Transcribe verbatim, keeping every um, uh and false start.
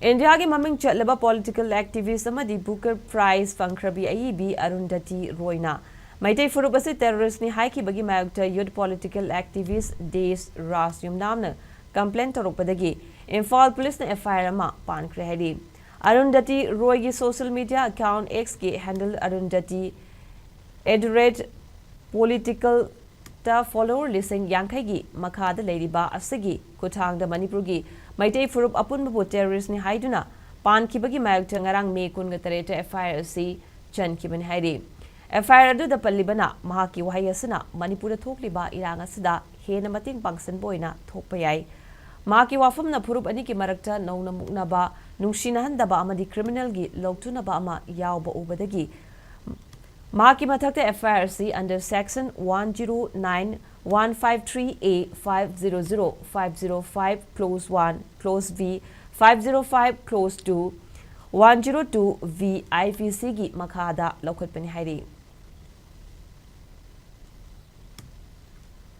ꯏꯟꯗꯤꯌꯥꯒꯤ ꯃꯃꯤꯡ ꯆꯠꯂꯕ ꯄꯣꯂꯤꯇꯤꯀꯦꯜ ꯑꯦꯛꯇꯤꯚꯤꯁ ꯑꯃꯗꯤ ꯕꯨꯀꯔ ꯄ꯭ꯔꯥꯏꯖ ꯐꯪꯈ꯭ꯔꯕꯤ ꯑꯏꯕꯤ ꯑꯔꯨꯟꯙꯇꯤ ꯔꯣꯏꯅ ꯃꯩꯇꯩ ꯐꯨꯔꯨꯞ ꯑꯁꯤ ꯇꯦꯔꯣꯔꯤꯁ꯭ꯠꯅꯤ ꯍꯥꯏꯈꯤꯕꯒꯤ ꯃꯥꯌꯣꯛꯇ youth political activist Desh Raj ꯌꯨꯝꯅꯥꯝꯅ ꯀꯝꯄ꯭ꯂꯦꯟ ꯇꯧꯔꯛꯄꯗꯒꯤ ꯏꯝꯐꯥꯜ ꯄꯨꯂꯤꯁꯅ ꯑꯦꯐ ꯑꯥꯏ ꯑꯥꯔ ꯑꯃ ꯄꯥꯟꯈ꯭ꯔꯦ ꯍꯥꯏꯔꯤ꯫ ꯑꯔꯨꯟꯙꯇꯤ ꯔꯣꯏꯒꯤ ꯁꯣꯁꯤꯌꯦꯜ ꯃꯤꯗꯤꯌꯥ ꯑꯦꯀꯥꯎꯟꯠ ꯑꯦꯛꯁꯀꯤ handle Arundhati at the rate political ꯇ ꯐꯣꯂꯣꯋꯔ ꯂꯤꯁꯤꯡ ꯌꯥꯡꯈꯩꯒꯤ ꯃꯈꯥꯗ ꯂꯩꯔꯤꯕ ꯑꯁꯤꯒꯤ ꯈꯨꯠꯊꯥꯡꯗ ꯃꯅꯤꯄꯨꯔꯒꯤ ꯃꯩꯇꯩ ꯐꯨꯔꯨꯞ ꯑꯄꯨꯟꯕꯕꯨ ꯇꯦꯔꯣꯔꯤꯁ꯭ꯠꯅꯤ ꯍꯥꯏꯗꯨꯅ ꯄꯥꯟꯈꯤꯕꯒꯤ ꯃꯥꯌꯣꯛꯇ ꯉꯔꯥꯡ ꯃꯦ ꯀꯨꯟꯒ ꯇꯔꯦꯠꯇ ꯑꯦꯐ ꯑꯥꯏ ꯑꯥꯔ ꯑꯁꯤ ꯆꯟꯈꯤꯕꯅꯤ ꯍꯥꯏꯔꯤ꯫ ꯑꯦꯐ ꯑꯥꯏ ꯑꯥꯔ ꯑꯗꯨꯗ ꯄꯜꯂꯤꯕꯅ ꯃꯍꯥꯛꯀꯤ ꯋꯥꯍꯩ ꯑꯁꯤꯅ ꯃꯅꯤꯄꯨꯔꯗ ꯊꯣꯛꯂꯤꯕ ꯏꯔꯥꯡ ꯑꯁꯤꯗ ꯍꯦꯟꯅ ꯃꯇꯦꯡ ꯄꯥꯡꯁꯤꯟꯕ ꯑꯣꯏꯅ ꯊꯣꯛꯄ ꯌꯥꯏ꯫ ꯃꯍꯥꯛꯀꯤ ꯋꯥꯐꯝꯅ ꯐꯨꯔꯨꯞ ꯑꯅꯤꯒꯤ ꯃꯔꯛꯇ ꯅꯧꯅ ꯃꯨꯛꯅꯕ, ꯅꯨꯡꯁꯤꯅꯍꯟꯗꯕ ꯑꯃꯗꯤ ꯀ꯭ꯔꯤꯃꯤꯅꯦꯜꯒꯤ ꯂꯧꯊꯨꯅꯕ ꯑꯃ ꯌꯥꯎꯕ ꯎꯕꯗꯒꯤ ꯃꯍꯥꯛꯀꯤ ꯃꯊꯛꯇ ꯑꯦꯐ ꯑꯥꯏ ꯑꯥꯔ ꯑꯁꯤ under section one zero nine one five three A, five zero zero, five zero five clause one, clause B, five zero five clause two, one zero two V I P C ꯒꯤ ꯃꯈꯥꯗ ꯂꯧꯈꯠꯄꯅꯤ ꯍꯥꯏꯔꯤ꯫